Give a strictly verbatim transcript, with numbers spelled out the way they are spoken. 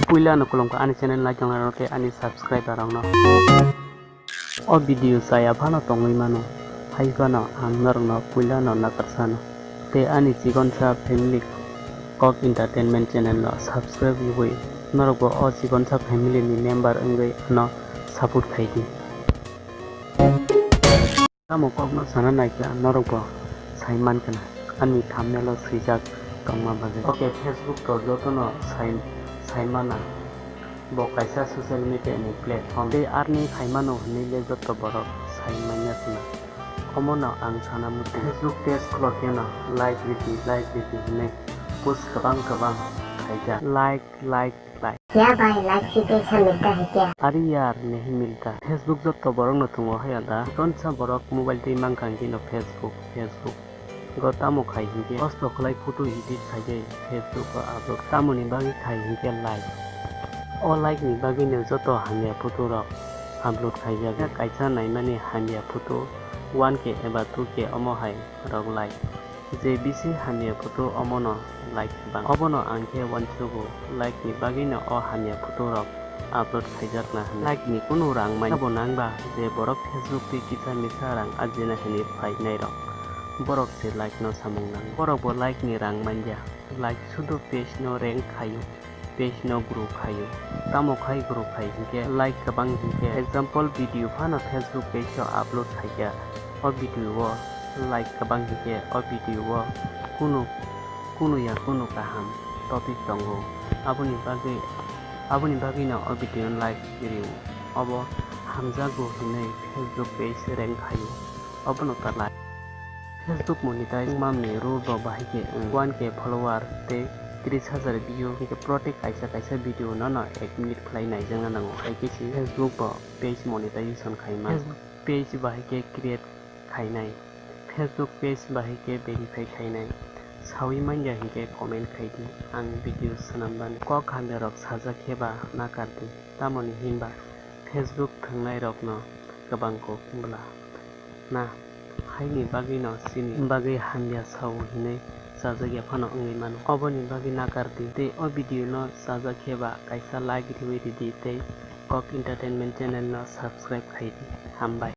Puila no khulumkha ani channel naitongnai rok tei ani subscriber rok no. O video chaya phano tongwi mano, hai phano ang norokno puila no nakarsano tei ani chikonsa family Kok Entertainment channel no subscribe rwui norokbo o chikonsa family ni member wngwi ano support khai di. Tamo kokno sana naikha norokbo sai mankha na ani thumbnail o swijak tongma bagwi. Ok, Facebook to jotono sai, sai mana. Bo kaisa social media ni platform. Tei earning khai mano hwnwi le joto borok sai manya khna. Omo no ang sana muchung. Facebook page khulok yano like ridi, like ridi hwnwi post kwbang kwbang khaijak. Like, like, like. क्या भाई, लाइक सीधे ऐसा मिलता है क्या? Are yaar, nahi milta. Facebook joto borok no tongo hai da. Konsa borok mobile twi mankha hwnkhe no Facebook, Facebook. Go tamo khai hinkhe kosto khlai photo edit khaijai Facebook o upload. Tamoni bagwi khai hinkhe like. O like ni bagwi no joto hamya photo rok upload khaijak. Kaisa naimani hamya photo one K eba two K omo hai rok like. Je bisi hamya photo omono like kwbang. Obono ang khe uansugo, like ni bagwino o hamya photo rok upload khaijakna hwnwi. Like ni kunu rang manya bo nangba, je borok Facebook twi kisa misa rang ajina hwnwi phainai rok. Borok se like no samung nango. Borok bo like ni rang manya. Like sudo page no rank khaio. Page no grow khaio. Tamo khai grow khai hinkhe like kwbang hinkhe, example video phano Facebook page o upload khaikha, o video o like kwbang hinkhe o video o kunu, kunu ya kunu kaham topic tongo, aboni bagwi, aboni bagwino o video no like rio. Obo hamjakgo hinwi Facebook page rank khaio. Obono ta like. Facebook monetize wngmani rule rok bahai khe wng, one K follower tei tris hajar view, hinkhe protect kaisa kaisa video no no ek minute khlai naijakna nango, hai khe se Facebook bo page monetization khaima. Facebook page bahai khe create khainai, Facebook page bahai khe verify khainai. Saui manya hinkhe comment khai di, ang video swnam bani. Kok hamya rok sajak khe ba nakar di, tamoni hinba Facebook thwngnai rok no kwbang kok bwla. Na, haini bagwino chini bagwi hamya sao hinwi chajakya phano wngwi mano. Oboni bagwi nakar di tei o video no chajak khe ba kaisa like riwi ridi tei Kok Entertainment channel no subscribe khai di. Hambai.